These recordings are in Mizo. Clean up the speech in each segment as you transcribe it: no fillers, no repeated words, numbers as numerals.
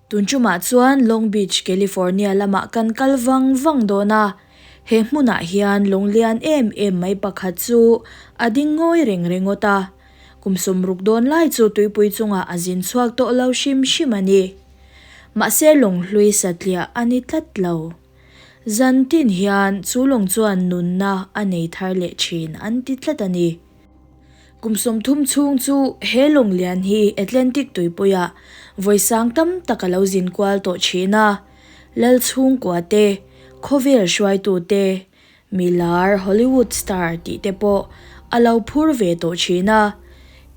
Tun tumah chuan Long Beach, California lamah kan kal vang vang dawn a. He hmunah hian lawng lian em em mai pakhat chu a ding ngawi reng ringawt a. Kum sawmruk dawn lai chu tuipui chungah a zin chhuak tawh lo hrim hrim a ni. Mahse lawng hlui satliah a ni tlat lo. Zan tin hian chu lawng chuan nunna a nei thar leh thin an ti tlat a ni. Kum 30 chhung chu he lawng lian hi Atlantic tuipuiah vawi sang tam tak a lo zin kual tawh thin a, Lal chhungkua te, khawvel hruaitu te, mi lar Hollywood star tih te pawh a lo phur ve tawh thin a.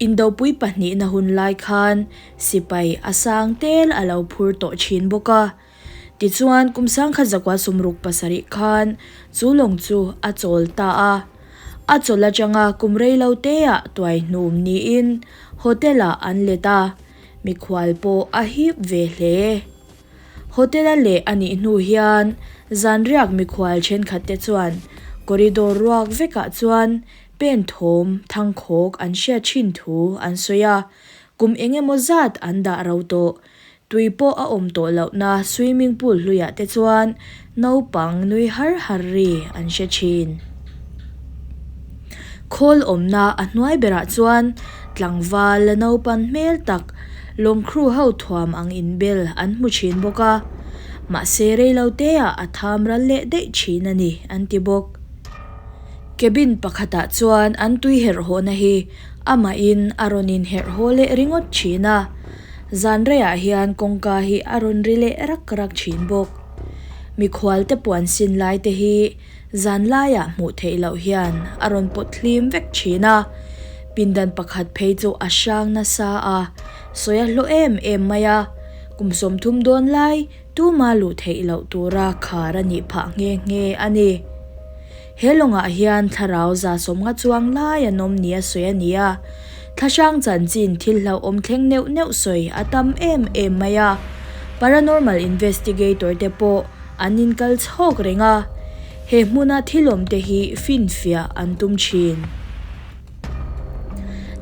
Indopui pahnihna hun lai khan sipai a sang tel a lo phur tawh thin bawk a. Tichuan, kum 1967 khan chu lawng chu a chawl ta a. A chawl atanga kum rei lo teah tuai hnum niin hotel-ah an let a, mikhual pawh a hip ve hle. Hotel-a leh a nih hnu hian zanriak mikhual thenkhatte chuan corridor ruak vekah chuan pen thawm thangkhawk an hriat thin thu an sawi a, kum eng emaw zat an dah ro tawh. Tui pawh a awm tawh lohna swimming pool hluiah te chuan naupang nui har har ri an hre thin. Khawl awmna a hnuai berah chuan tlangval la naupan hmel tak lawng crew ho thuam ang inbel an hmu thin bawk a, mahse reilo teah a tham ral leh daih thin a ni an ti bawk. Cabin pakhatah chuan an tui herhhawhna hi amahin a rawn inherhhaw leh ringawt thin a. Zan reiah hian kawngka hi a rawn ri leh rak rak thin bawk. Mikhual te puan sin lai te hi zan laiah hmuh theih loh hian a rawn pawt hlim vek thin a. Pindan pakhat phei chu a hrang nasa a, sawi a hlawh em em mai a. Kum 30 dawn lai tuma luh theih loh tura khar a nih phah nghe nghe a ni. He lawngah hian thlarau 150 chuang lai an awm nia sawi a ni a, thlahrang chanchin thil hlauhawm thleng neuh neuh sawi a tam em em mai a, paranormal investigator te pawh an inkal chhawk reng a, he hmuna thil awm te hi finfiah an tum thin.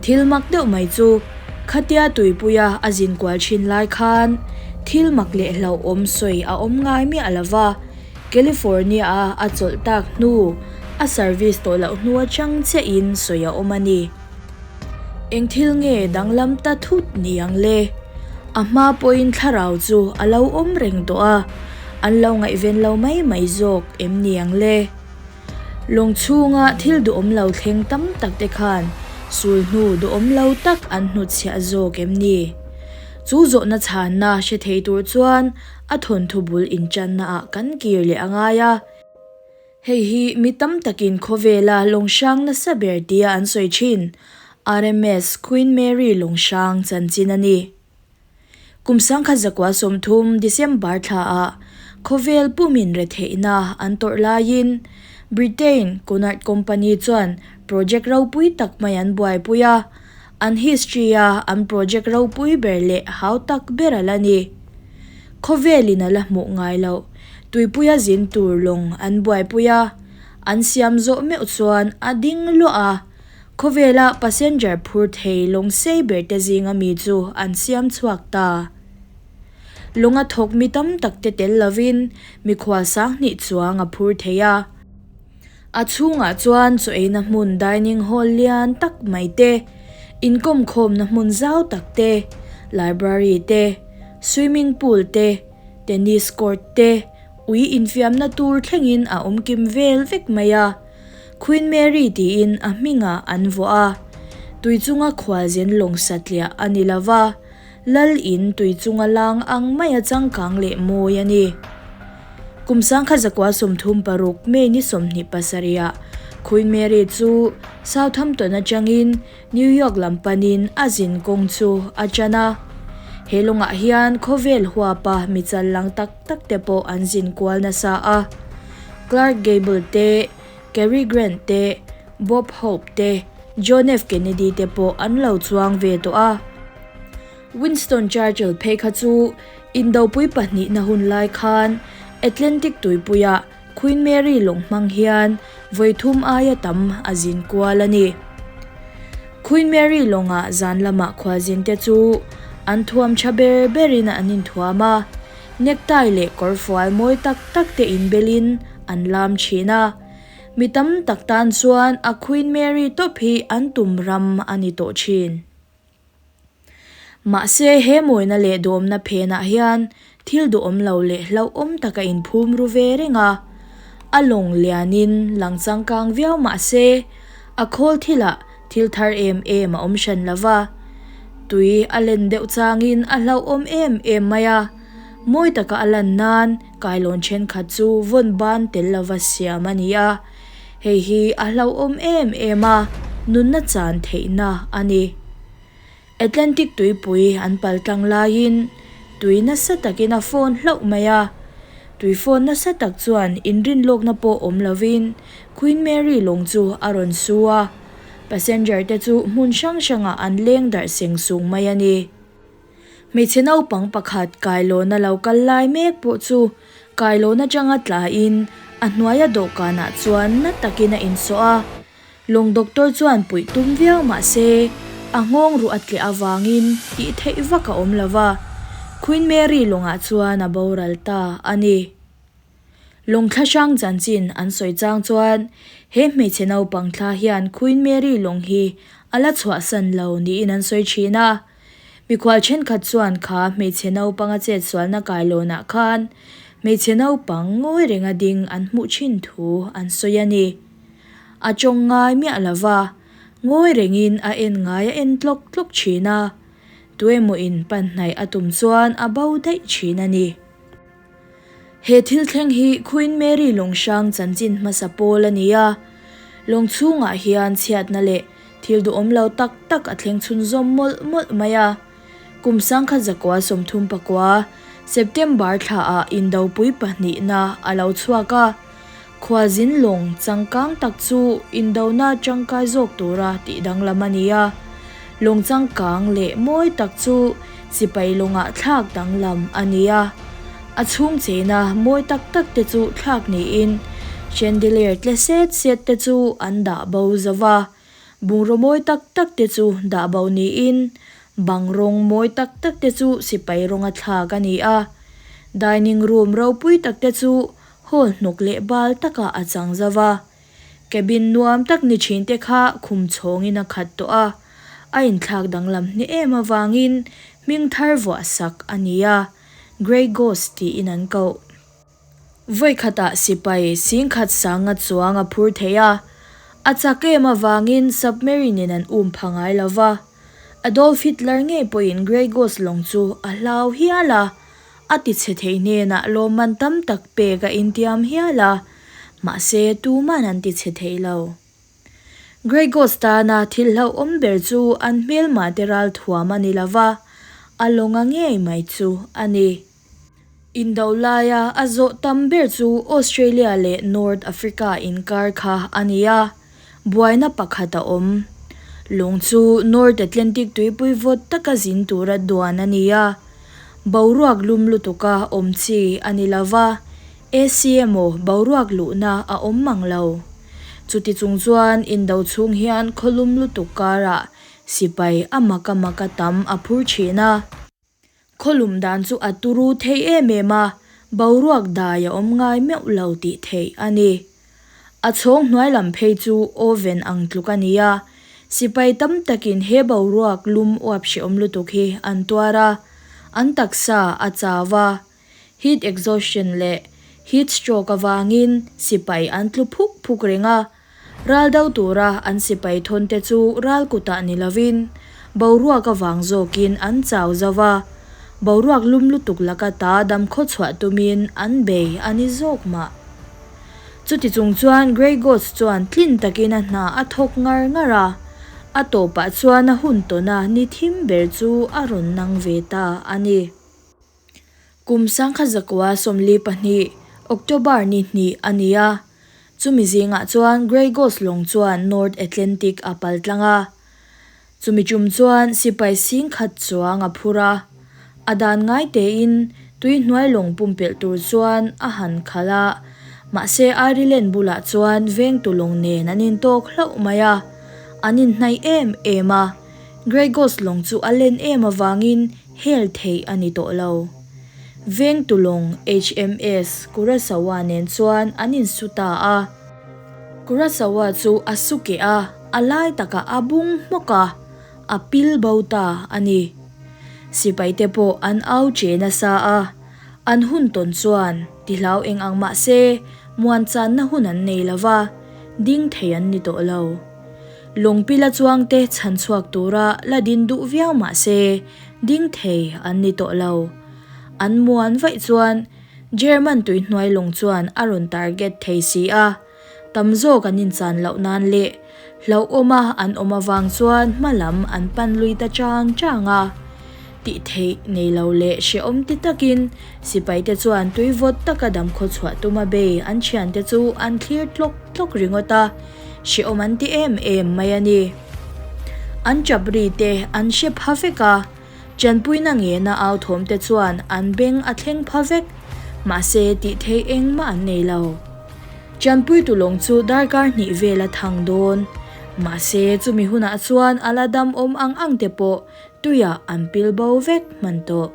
Thil mak deuh mai chu khatia tuipuia a zin kual thin lai khan thil mak leh hlauhawm sawi a awm ngai miah lo va, California-a a chawlh tak hnu, a service tawh loh hnu atang chiahin sawi a awm a ni. Eng thil nge danglam ta thut ni ang le? A hma pawhin thlarau chu a lo awm reng tawh a, an lo ngaihven lo mai mai zawk em ni ang le? Lawng chhunga thil duhawm lo thleng tam tak te khan sul hnu duhawm lo tak an hnutchhiah zawk em ni? Chu zawhna chhanna hre thei tur chuan a thawnthu bul inṭanna ah kan kir leh a ngai a. Hei hi mi tam takin khawvela lawng hrang nasa ber tia an sawi ṭhin RMS Queen Mary lawng hrang chanchin a ni. Kum 1930 December thla ah khawvel pumin retheihna an tawrh laiin Britain Cunard Company chuan project ropui tak mai an buaipui a, an history a an project ropui ber leh hau tak ber a la ni. Khawvelin a la hmuh ngai loh tuipuia zin tur lawng an buaipui a, an siam zawh meuh chuan a ding luah a. Khawvela passenger phur thei lawng sei ber te zinga mi chu an siam chhuak ta. Lawnga thawk mi tam tak te tel lovin mikhual 2000 chuang a phur thei a. A chhungah chuan chaw eina hmun dining hall lian tak mai te, inkawm khawmna hmun zau tak te, library te, swimming pool te, tennis court te, ui infiamna tur thlengin a awm kim vel vek mai a. Queen Mary tiin a hmingah an vuah a, tui chunga khualzen lawng satliah a ni lo va, Lal in tui chunga lang ang maia changkang leh mawi a ni. Kum 1936 May ni 27 ah Queen Mary chu Southampton atangin New York lam panin a zin kawng chu a tan a. He lawngah hian khawvel huapa mi chal lang tak tak te pawh an zin kual nasa a. Clark Gable te, Cary Grant te, Bob Hope te, John F. Kennedy te pawh an lo chuang ve tawh a. Winston Churchill phei kha chu Indopui pahnihna hun lai khan Atlantic tuipuiah Queen Mary lawng hmang hian vawi thum aia tam a zin kual a ni. Queen Mary lawngah zan lamah khualzin te chu An thuam tha ber berin an inthuam a, necktie leh kawrfual mawi tak tak te inbelin an lam thin a. Mi tam tak tan chuan a Queen Mary tawp hi an tum ram a ni tawh thin. Mahse he mawina leh dawmna phenah hian thil duhawm lo leh hlauhawm tak a inphum ru ve reng a. A lawng lianin lang changkang viau mahse a khawl thilah Thil thar em em a awm hran lo va, tui a len deuh changin a hlauhawm em em mai a, mawi taka a lan nan kailawn thenkhat chu vawn ban tel lova siam a ni a, hei hi a hlauhawm em em a, nunna chan theihna a ni. Atlantic tuipui an pal tlang laiin tui nasa takin a fawn hlauh mai a. Tui fawn nasa tak chuan inrinlawkna pawh awm lovin Queen Mary lawng chu a rawn su a, passenger te chu hmun hrang hrangah an leng darh seng sung mai a ni. Hmeichhe naupang pakhat kailawn a lo kal lai mek pawh chu kailawn atanga tlain a hnuaia dawhkanah chuan na takin a insawh a. Lawng doctor chuan puih tum viau mah se, a nghawng ruh a tleh avangin tih theih vak a awm lo va, Queen Mary lawngah chuan a boral ta a ni. Lawng thla hrang chanchin an sawi chang chuan he hmeichhe naupang thla hian Queen Mary lawng hi a la chhuahsan lo niin an sawi thin a. Mikhual thenkhat chuan kha hmeichhe naupanga chetsualna kailawnah khan hmeichhe naupang ngawi renga ding an hmuh thin thu an sawi a ni. A tawng ngai miah lo va, ngawi rengin a en ngai a en tlawk tlawk thin a, tuemaw in pan hnaih a tum chuan a bo daih thin a ni. He thil thleng hi Queen Mary lawng hrang chanchin hmasa pawl a ni a, lawng chhungah hian chhiatna leh thil duhawm lo tak tak a thleng chhunzawm mawlh mawlh mai a. Kum 1939, September thlaah Indopui pahnihna a lo chhuak a, khualzin lawng changkang tak chu Indona tangkai zawk tura tih danglam a ni a. Lawng changkang leh mawi tak chu sipai lawngah thlak danglam a ni a. A chhung cheina mawi tak tak te chu thlak niin chandelier tle set set te chu an dah bo zo va. Bungraw mawi tak tak te chu dah bo niin bang rawng mawi tak tak te chu sipai rawnga thlak a ni a. Dining room ropui tak te chu hall hnawk leh bal takah a chang zo va. Cabin nuam tak ni thin te kha khum chhawngin a khat tawh a. A inthlak danglam hne em avangin hming thar vuah sak a ni a, Grey Ghost tiin an koh. Vawi khatah sipai singkhat sanga chuang a phur thei a, a chak em avangin submarine in an um pha ngai lo va. Adolf Hitler ngei pawhin Grey Ghost lawng chu a hlau hial a, a tichhe thei hnenah lawmman tam tak pek a intiam hial a, mahse tuman an tichhe thei lo. Grey Ghost tana thil hlauhawm ber chu an hmelmate ralthuam a ni lo va, a lawnga ngei mai chu a ni. Indo laia a zawh tam ber chu Australia leh North Africa inkar kha a ni a, buaina pakhat a awm. Lawng chu North Atlantic tuipui vawt taka zin tura duan a ni a, boruak lum lutuka awm chi a ni lo va, AC emaw boruak luhna a awm mang lo. Chuti chung chuan indo chhung hian khawlum lutuk karah sipai a maka maka tam a phur thin a. Khawlum dan chu a turu thei em em a, boruak dai a awm ngai meuh lo tih theih a ni. A chhawng hnuai lam phei chu oven ang tluk a ni a, sipai tam takin he boruak lum uap hrehawm lutuk hi an tuar a, an taksa a chau a. Heat exhaustion leh heat stroke avangin sipai an tlu phuk phuk reng a, Ral do tura an sipai thawn te chu ral kutah ni lovin boruak avang zawkin an chau zo va, boruak lum lutuk laka ta dam khaw chhuah tumin an bei a ni zawk mah. Chuti chung chuan Grey Ghost chuan tlin takin a hna a thawk ngar ngar a, a tawpah chuan a hun tawna ni thim ber chu a rawn nang ve ta a ni. Kum 1942, October ni hnih a ni a, chumi zingah chuan Grey Ghost lawng chuan North Atlantic a pal tlang a. Chumi tum chuan sipai singkhat chuang a phur a, a dan ngai tein tui hnuai lawng pumpelh tur chuan a han khalh a, mahse Ireland bulah chuan vengtu lawng nen an intawk hlauh mai a, an inhnaih em em a. Grey Ghost lawng chu a len em avangin. Hel theih a ni tawh lo. Vengtu lawng HMS Curaçao nen chuan an insu ta a. Curaçao chu a su keh a, a lai takah a bung hmawk a, a pil bo ta a ni. Sipaite pawh an au che nasa a, an hun tawn chuan tihlau eng ang mah se muanchanna hun an nei lo va, ding thei an ni tawh lo. Lungpila chuangte chhan chhuak tura la din duh viau mah se ding thei an ni tawh lo. An muan vaih chuan German tuihnuai lawng chuan a rawn target thei si a, tam zawk an inchan loh nan leh hlauhawma an awm avang chuan hma lam an pan lui ta chang chang a. Tih theih nei lo leh hrehawm ti takin sipaite chuan tui vawt taka damkhaw chhuah tuma bei an thiante chu an thlir tlawk tlawk ringawt a, hrehawm an ti em em mai a ni. An chap ri te an hre pha vek a, Chanpuina ngena au thawm te chuan an beng a thleng pha vek, mahse tih theih engmah an nei lo. Chanpuitu lawng chu darkar hnih vel a thang dawn, mahse chumi hunah chuan a la dam awm ang ang te pawh tuiah an pil bo vek hman tawh.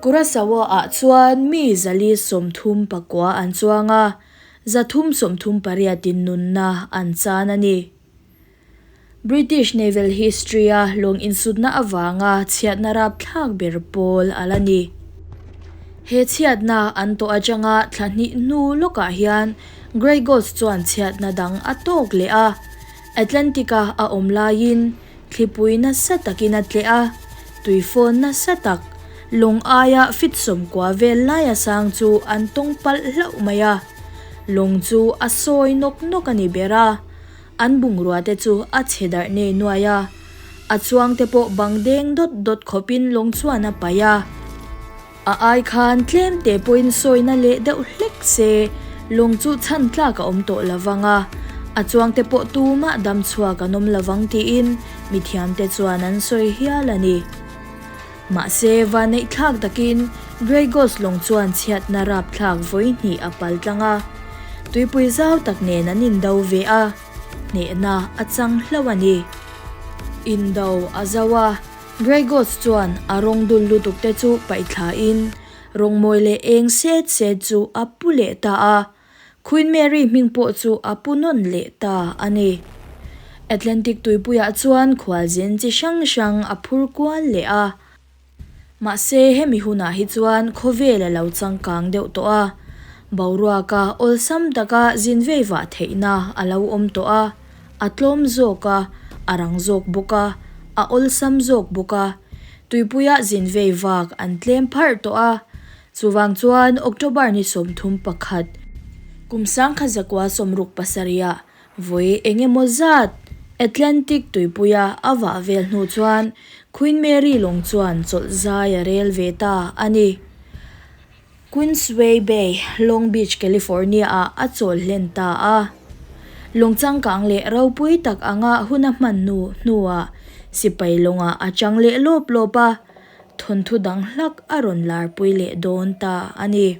Curaçao-ah chuan mi 439 an chuang a, 338 in nunna an chan a ni. British Naval History-a lawng insutna avanga chhiatna rapthlak ber pawl a la ni. He chhiatna an tawh atanga thla hnih hnu lawkah hian Grey Ghost chuan chhiatna dang a tawk leh a, Atlantic-a a awm laiin thlipui nasa takin a tleh a, tuifawn nasa tak, lawng aia fit 90 vel laia sang chu an tawng palh hlauh mai a, lawng chu a sawi nawk nawk a ni ber a. An bungrua te chu a chhe darh nei nuai a, a chuang te pawh bang deng dawt dawt khawpin lawng chuan a paih a. A ai khan tlem te pawhin sawina leh deuh hlek se lawng chu chhan tlak a awm tawh lo vang a, a chuang te pawh tumah dam chhuak an awm lo vang tiin mithiam te chuan an sawi hial a ni. Mahse, vanneih thlak takin Grey Ghost lawng chuan chhiatna rapthlak vawi hnih a pal tlang a, tuipui zau tak nen an indo ve a, hnehna a chang hlauh a ni. Indo a zo a, Grey Ghost chuan a rawng dul lutuk te chu paih thlain rawng mawi leh eng set set chu a pu leh ta a. Queen Mary hming pawh chu a pu nawn leh ta a ni. Atlantic tuipuiah chuan khualzin chi hrang hrang a phur kual leh a. Mahse hemi hunah hi chuan khawvel a lo changkang deuh tawh a, boruaka awlsam taka zin vei vah theihna a lo awm tawh a, a tlawm zawk a, a rang zawk bawk a, a awlsam zawk bawk a, tuipuia zin vei vak an tlem pharh tawh a, Chuvang chuan October ni 31, kum 1967 vawi eng emaw zat Atlantic tuipuia a vah vel hnu chuan Queen Mary lawng chuan chawlh zai a rel ve ta a ni. Queensway Bay, Long Beach, California-ah a chawl hlen ta a. Lawng changkang leh ropui tak anga hun a hman hnu hnuah sipai lawngah a chang leh lawp lawp a. Thawnthu dang hlak a rawn larpui leh dawn ta a ni.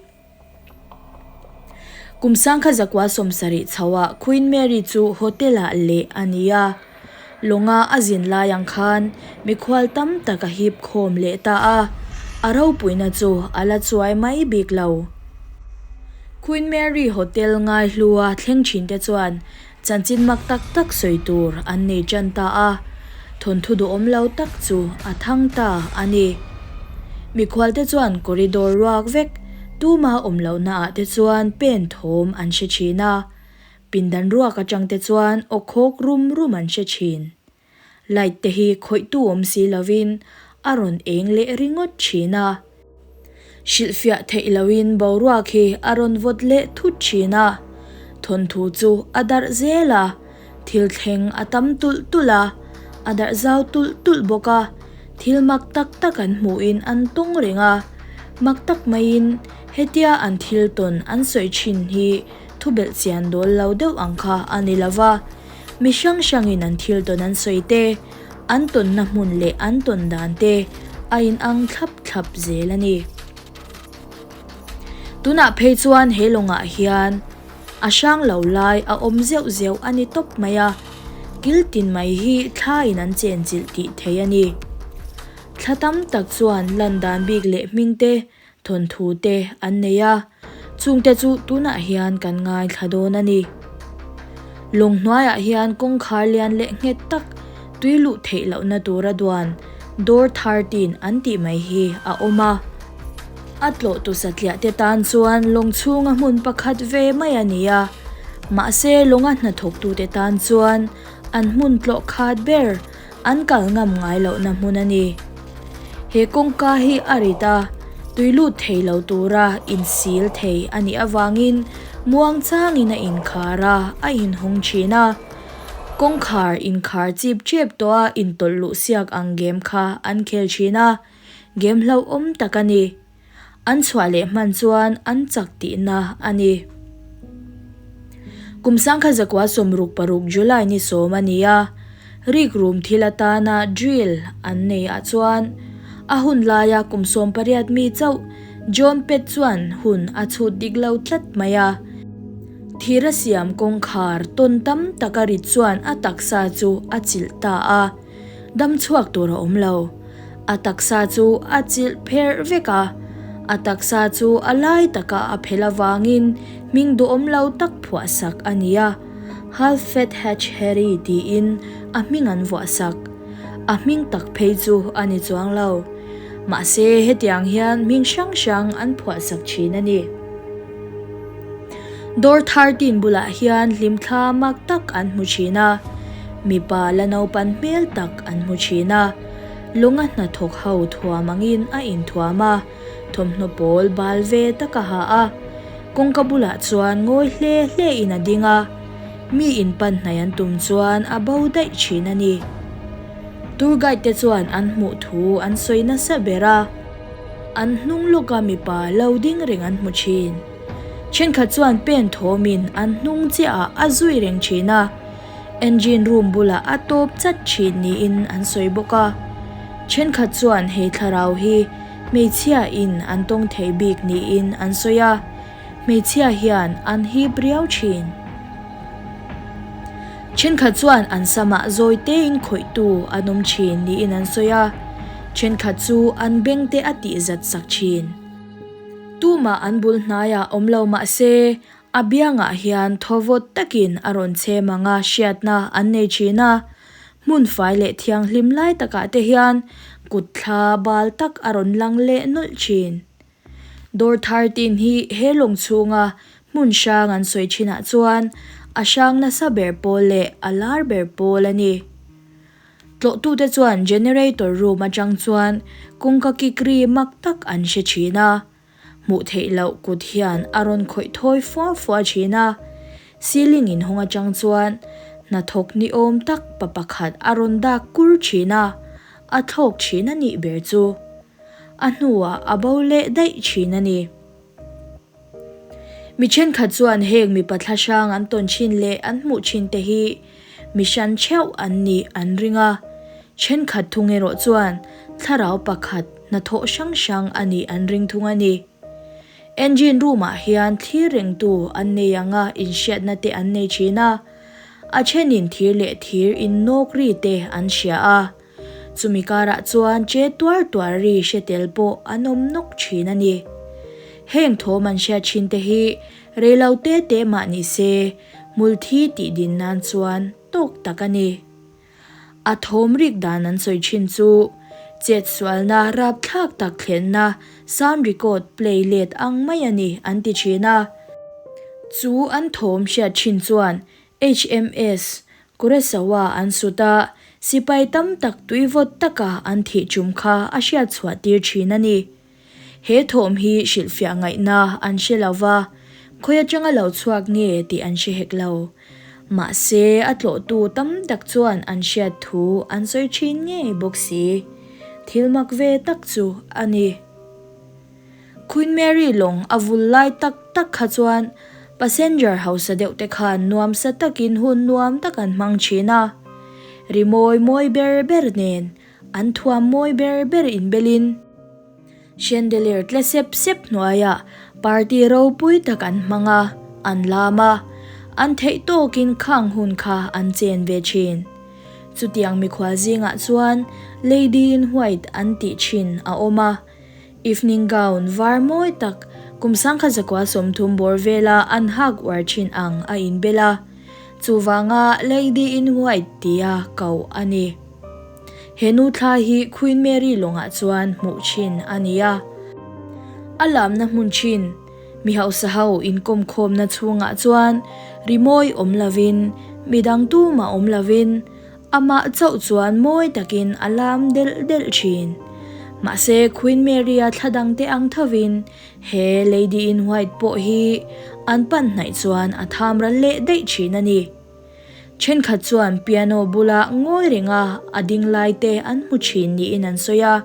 Kum 1970 chhoah Queen Mary chu hotel-ah leh a ni a. Lawnga a zin lai ang khan mikhual tam tak a hip khawm leh ta a, a ropuina chu a la chuai mai bik lo. Queen Mary Hotel ngaihlua thleng thinte chuan Chanchin mak tak tak sawi tur an nei tan ta a, thawnthu duhawm lo tak chu a thang ta a ni. Mikhualte chuan corridor ruak vek tuma awm lohnaah te chuan pen thawm an hre thin a, pindan ruak atang te chuan aw khawk rum rum an hre thin. Light te hi khawihtu awm si lovin a rawn eng leh ringawt thin a. Hrilhfiah theih loin boruak hi a rawn vawt leh thut thin a. Thawnthu chu a darh zel a, thil thleng a tam tulh tulh a, a darh zau tulh tulh bawk a, thil mak tak tak an hmuhin an tawng reng a. Mak tak maiin hetia an thil tawn an sawi thin hi thubelh chian dawl lo deuh ang kha a ni lova. Mi hrang hrangin an thil tawn an sawi te, an tawnna hmun leh an tawn dan te a inang thlap thlap zel a ni. Tunah phei chuan he lawngah hian a hrang lo lai a awm zeuh zeuh a ni tawp mai a, kil tin mai hi thlaiin an chenchilh tih theih a ni. Thla tam tak chuan lan dan bik leh hming te, thawnthu te an nei a, chungte chu tunah hian kan ngaithla dawn a ni. Lawng hnuaiah hian kawngkhar lian leh nghet tak tui luh theih lohna tura duan Door 13 an tih mai hi a awm a. A tlawhtu satliah te tan chuan lawng chhunga hmun pakhat ve mai a ni a, mahse lawnga hnathawktute tan chuan an hmun tlawh khat ber an kal ngam ngai lohna hmun a ni. He kawngka hi a rit a, tui lut thei lo tura insil thei a nih avangin muang changin a inkhar a, a inhawng thin a. Kawngkhar inkhar chip chep tawha intawlh luh siak ang game kha an khel thin a, game hlauhawm tak a ni. An chhuah leh hman chuan an chak tihna a ni. Kum sangkhat zakua 66 July ni sawm a ni a, rikrum thil atana drill an nei ah chuan a hun laia kum 18 mi chauh John Pett chuan hun a chhut dik lo tlat mai a. Thira siam kawngkhar tawn tam taka rit chuan a taksa chu a chilh ta a. Dam chhuak tur a awm lo. A taksa chu a chilh pherh vek a, a taksa chu a lai taka a phel avangin hming duhawm lo tak phuahsak a ni a, Half Fat Hatch Harry tiin a hming an vuahsak. A hming tak phei chu a ni chuang lo. Mahse hetiang hian hming hrang hrang an phuahsak thin a ni. Door 13 bulah hian hlimthla mak tak an hmu thin a, mipa la naupan hmel tak an hmu thin a, lunga hnathawk ho thuam angin a inthuam a, thawmhnaw pawl bal ve tak a ha a, kawngka bulah chuan ngawi hle hle in a ding a, mi in pan hnaih an tum chuan a bo daih thin a ni. Tour guide te chuan an hmuh thu an sawi nasa ber a. An hnung lawka mipa lo ding reng an hmu thin. Thenkhat chuan pen thawmin an hnung chiahah a zui reng thin a, engine room bulah a tawp chat thin niin an sawi bawk a. Thenkhat chuan hei thlarau hi hmeichhia in an tawng thei bik niin an sawi a, hmeichhia hian an hip riau thin. Thenkhat chuan an samah zawi tein khawihtu an awm thin niin an sawi a, thenkhat chu an beng te a tih zat sak thin. Tumah an bul hnaiah awm lo mah se, a biangah hian thaw vawt takin a rawn chhem anga hriatna an nei thin a, hmun fai leh thianghlim lai takah te hian kut thla bal tak a rawn lang leh nawlh thin. Dawr thar tin hi he lawng chhunga hmun hrang an sawi thinah chuan a hrang nasa ber pawl leh a lar ber pawl a ni. Tlawhtute chuan generator room atang chuan kawngka kik ri mak tak an hre thin a, hmuh theih loh kut hian a rawn khawih thawi fua fua thin a. Ceiling inhawng atang chuan hnathawk ni awm tak pa pakhat a rawn dak kur thin a, a thlawk thin a nih ber chu. A hnuah a bo leh daih thin a ni. Mi thenkhat chuan heng mipa thla hrang an tawn thin leh an hmuh thin te hi mi hran theuh an nih an ring a, thenkhat thung erawh chuan thlarau pakhat hnathawh hrang hrang a nih an ring thung a ni. Engine room ah hian thlir rengtu an nei anga inhriatna te an nei thin a, a thenin thir leh thir innawk ri te an hria a. Chumi karah chuan che tuar tuar ri hre tel pawh an awm nawk thin a ni. Heng thawm an hriat thin te hi reilo te te mah ni se hmulthi tih din nan chuan tawk tak a ni. A thawm rik dan an sawi thin chu chetsualna rapthlak tak thlenna sound record play let ang mai a ni an ti thin a. Chu an thawm hriat thin chuan HMS Kurosawa an sut a, sipai tam tak tui vawt taka an thih chum kha a hriat chhuah tir thin a ni. He thawm hi hrilhfiah ngaihna an hre lo va, khawi atanga lo chhuak nge tih an hre hek lo. Mahse, a tlawhtu tam tak chuan an hriat thu an sawi thin ngei bawk si. Thil mak ve tak chu a ni. Queen Mary lawng a vul lai tak tak kha chuan passenger hausa deuh te khan nuamsa takin hun nuam tak an hmang thin a. Rimawi mawi ber ber nen an thuam mawi ber ber inbelin chandelier tle sep sep hnuaiah party ropui tak an hmang a, an lam a, an theih tawkin khang hun kha an chen ve thin. Chutiang mikhual zingah chuan Lady in White an tih thin a awm a. Evening gown var mawi tak kum 1930 bawr vela an hak uar thin ang a inbel a. Chuvanga Lady in White tia koh a ni. He nu thla hi Queen Mary lawngah chuan hmuh thin a ni a. A lamna hmun thin, mi hausa ho inkawmkhawmna chhungah chuan rimawi awm lovin, midang tumah awm lovin, amah chauh chuan mawi takin a lam delh delh thin. Mahse Queen Mary-a thla dangte ang thovin he Lady in White pawh hi an pan hnaih chuan a tham ral leh daih thin a ni. Thenkhat chuan piano bula ngawi renga a ding lai te an hmu thin niin an sawi a,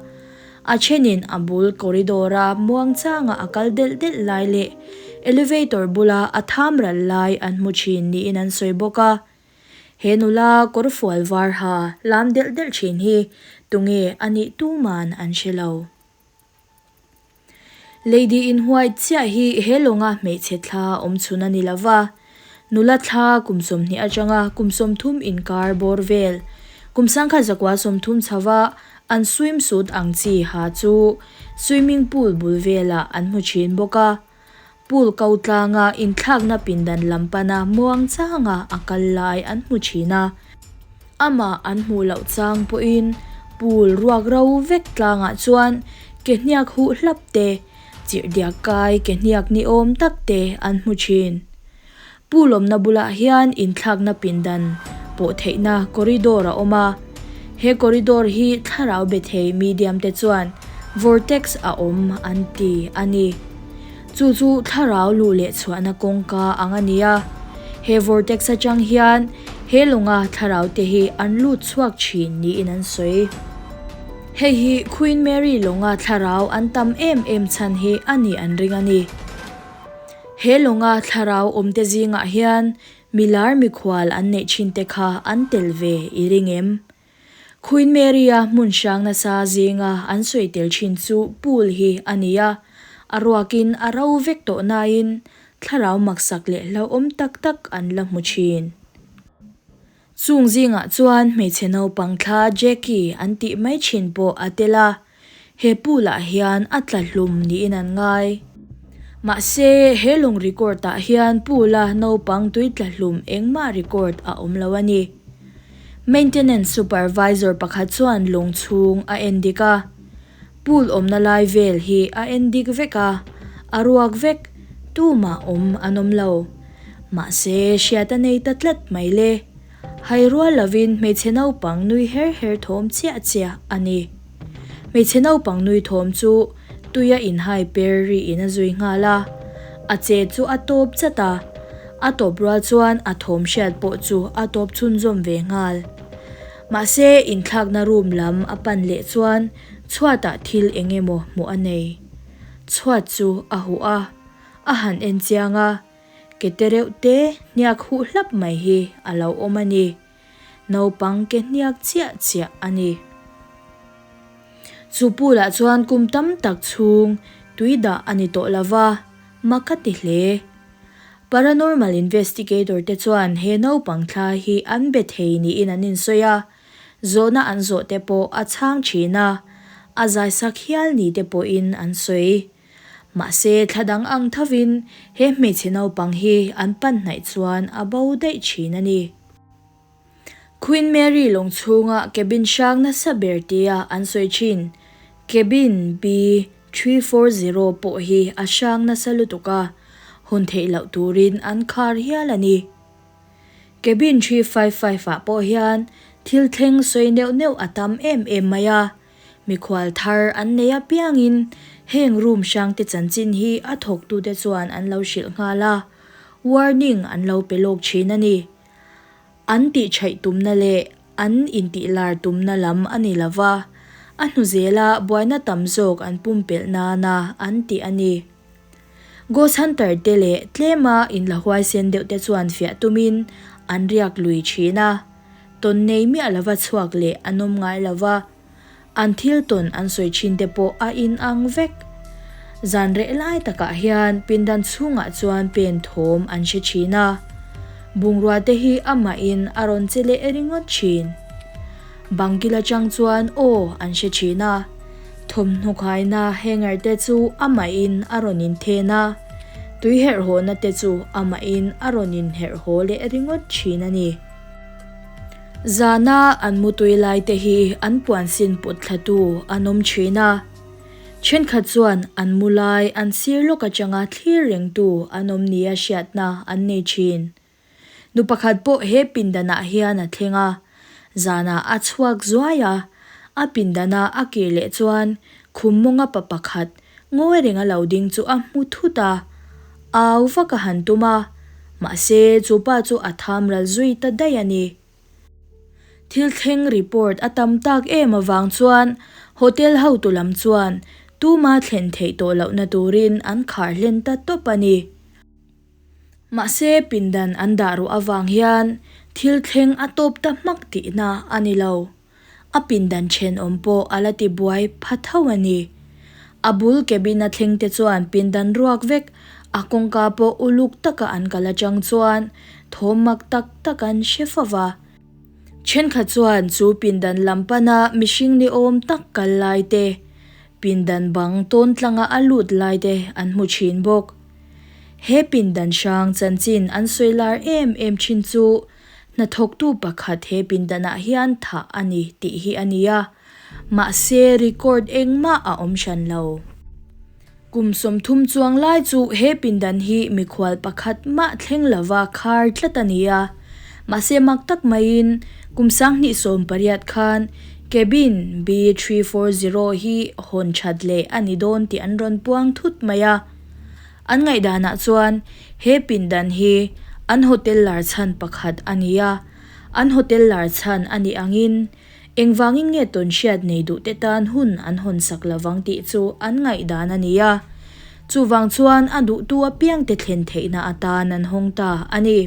a thenin a bul corridor-a muangchanga a kal delh delh lai leh elevator bula a tham ral lai an hmu thin niin an sawi bawk a. He nula kawrfual var ha lam delh delh thin hi tunge a nih tuman an hre lo. Lady in White chiah hi he lawnga hmeichhe thla awm chhun a ni lo va, nula thla kum 20 atanga kum 30 inkar bawr vel, kum 1930 chhova an swimsuit ang chi ha chu swimming pool bul velah an hmu thin bawk a. Pool ko tlanga inthlakna pindan lam pana muang changa a kal lai an hmu thin a. Amah an hmuh loh chang pawhin pool ruak ro vek tlangah chuan ke hniak huh hlap te, chirhdiak kai ke hniak ni awm tak te an hmu thin. Pool awmna bulah hian inthlakna pindan pawh theihna corridor a awm a. He corridor hi thlarau be thei medium te chuan vortex a awm an ti a ni. Chu chu thlarau luh leh chhuahna kawngka ang a ni a, he vortex atang hian he lawnga thlarau te hi an lut chhuak thin niin an sawi. Hei hi Queen Mary lawnga thlarau an tam em em chhan hi a nih an ring a ni. He lawnga thlarau awmte zingah hian milar mikhual an neih thin te kha an tel ve i ring em? Queen Mary-a hmun hrang nasa zinga an sawi tel thin chu pool hi a ni a, a ruakin a ro vek tawh nain thlarau maksak leh hlauhawm tak tak an la hmu thin. Chung zingah chuan hmeichhe naupang thla Jackie an tih mai thin pawh a tel a, he pool-ah hian a tla hlum niin an ngai. Mahse, he lawng record-ah hian pool-a naupang tui tla hlum engmah record a awm lo a ni. Maintenance supervisor pakhat chuan lawng chhung a en dik a, pool awmna lai vel hi a en dik vek a, a ruak vek, tumah awm an awm lo. Mahse, hriat a nei ta tlat mai le. Hai rual lovin hmeichhe naupang nui her her thawm chiah chiah a ni. Hmeichhe naupang nui thawm chu tuia inhai per riin a zui nghal a, a che chu a tawp chat a, a tawp rual chuan a thawm hriat pawh chu a tawp chhunzawm ve nghal. Mahse, inthlakna room lam a pan leh chuan chhuatah thil eng emaw hmuh a nei. Chhuat chu a huh a, a han en chiang a, ke te reuh te hniak huh hlap mai hi a lo awm a ni. Naupang ke hniak chiah chiah a ni. Chu pool-ah chuan kum tam tak chhung tui dah a ni tawh lo va, mak a ti hle. Paranormal investigator te chuan he naupang thla hi an be thei niin an insawi a, zawhna an zawh te pawh a chhang thin a, a zaisak hial ni te pawhin an sawi. Mahse thla dang ang thovin he hmeichhe naupang hi an pan hnaih chuan a bo daih thin a ni. Queen Mary lawng chhunga cabin hrang nasa ber tia an sawi thin. Cabin B 340 pawh hi a hrang nasa lutuk a, hawn theih loh turin an khar hial a ni. Cabin 355 ah pawh hian thil thleng sawi neuh neuh a tam em em mai a, mikhual thar an nei apiangin heng room hrangte chanchin hi a thawktute chuan an lo hrilh nghal a, warning an lo pe lawk thin a ni. An tihchhaih tumna leh an intihlar tumna lam a ni lo va, a hnu zela buaina tam zawk an pumpelh nana an tih a ni. Ghost Hunter te leh tlema inla huaisen deuh te chuan fiah tumin an riak lui thin a, tawn nei miah lova chhuak leh an awm ngai lo va. An thil tawn an sawi thin te pawh a inang vek. Zan reh lai takah hian pindan chhungah chuan pen thawm an hre thin a, bungrua te hi amahin a rawn che leh ringawt thin. Bang kil atang chuan aw an hre thin a, thawmhnaw khaina hanger te chu amahin a rawn inthen a, tui herh hawhna te chu amahin a rawn inherh haw leh ringawt thin a ni. Zana an mutui lai te hi an puan sin pawt thlatu an awm thin a, thenkhat chuan an mu lai an sir lawk atanga thlir rengtu an awm nia hriatna an nei thin. Nu pakhat pawh he pindanah hian a thleng a, zanah a chhuak zuai a, a pindana a kir leh chuan khum mawnga pa pakhat ngawi renga lo ding chu a hmu thut a, au vak a han tum a, mahse chu pa chu a tham ral zui ta daih a ni. Thil thleng report a tam tak em avang chuan hotel hotu lam chuan tuma thlen theih tawh lohna turin an khar hlen ta tawp a ni. Mahse pindan an dah ruah avang hian thil thleng a tawp ta hmak tihna a ni lo. A pindan thenawm pawh a la ti buai pha tho a ni. A bul cabin a thleng te chuan pindan ruak vek a kawngka pawh uluk taka an kal atang chuan thawm mak tak tak an hre fo va. Thenkhat chuan chu pindan lam pana mihring ni awm tak kal lai te, pindan bang tawn tlanga a lut lai te an hmu thin bawk. He pindan hrang chanchin an sawi lar em em thin chu hnathawktu pakhat he pindanah hian thah a ni tih hi a ni a, mahse record engmah a awm hran lo. Kum 30 chuang lai chu he pindan hi mikhual pakhat mah thleng lova khar tlat a ni a, mahse mak tak maiin kum 2018 khan cabin B340 hi hawn that leh a ni dawn tih an rawn puang thut mai a. An ngaihdanah chuan he pindan hi an hotel lar chhan pakhat a ni a, an hotel lar chhan a nih angin engvangin nge tawnhriat nei duhte tan hun an hawn sak lovang tih chu an ngaihdan a ni a, chuvang chuan a duhtu apiangte thlen theihna atan an hawng ta a ni.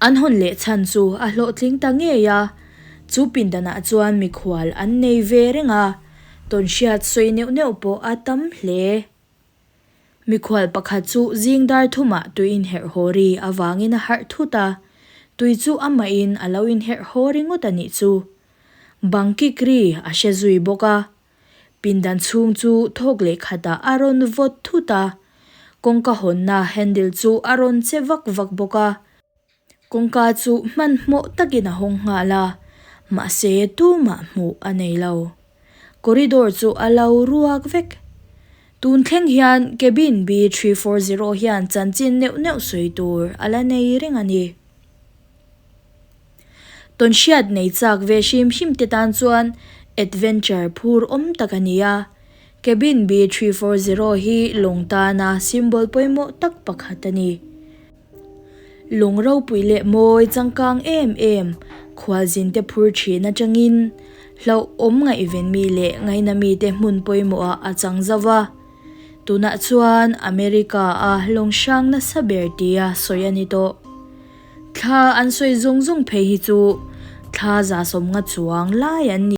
An hawn leh chhan chu a hlawhtling ta ngei a, chu pindanah chuan mikhual an nei ve reng a. Tawnhriat sawi neuh neuh pawh a tam hle. Mikhual pakhat chu zing dar thumah tui inherh haw ri avangin a harh thut a, tui chu amahin a lo inherh haw ringawt a nih chu. Bang kik ri a hre zui bawk a. Pindan chhung chu thawk leh khatah a rawn vawt thut a, kawngka hawnna handle chu a rawn che vak vak bawk a. Kawngka chu hmanhmawh takin a hawng nghal a, mahse tumah hmuh a nei lo. Corridor chu a lo ruak vek. Tun thleng hian cabin B340 hian chanchin neuh neuh sawi tur a la nei reng a ni. Tawnhriat nei chak ve hrim hrim te tan chuan adventure phur awm tak a ni a, cabin B340 hi lawng tana symbol pawimawh tak pakhat a ni. Lung ropui leh mawi changkang em em khualzin te phur thin atangin hlauhawm ngaihven mi leh ngaina mite hmun pawimawhah a chang zo va. Tunah chuan America-a lawng hrang nasa ber tia sawi a ni tawh. Thla an sawi zung zung phei hi chu thla 150 chuang lai an ni.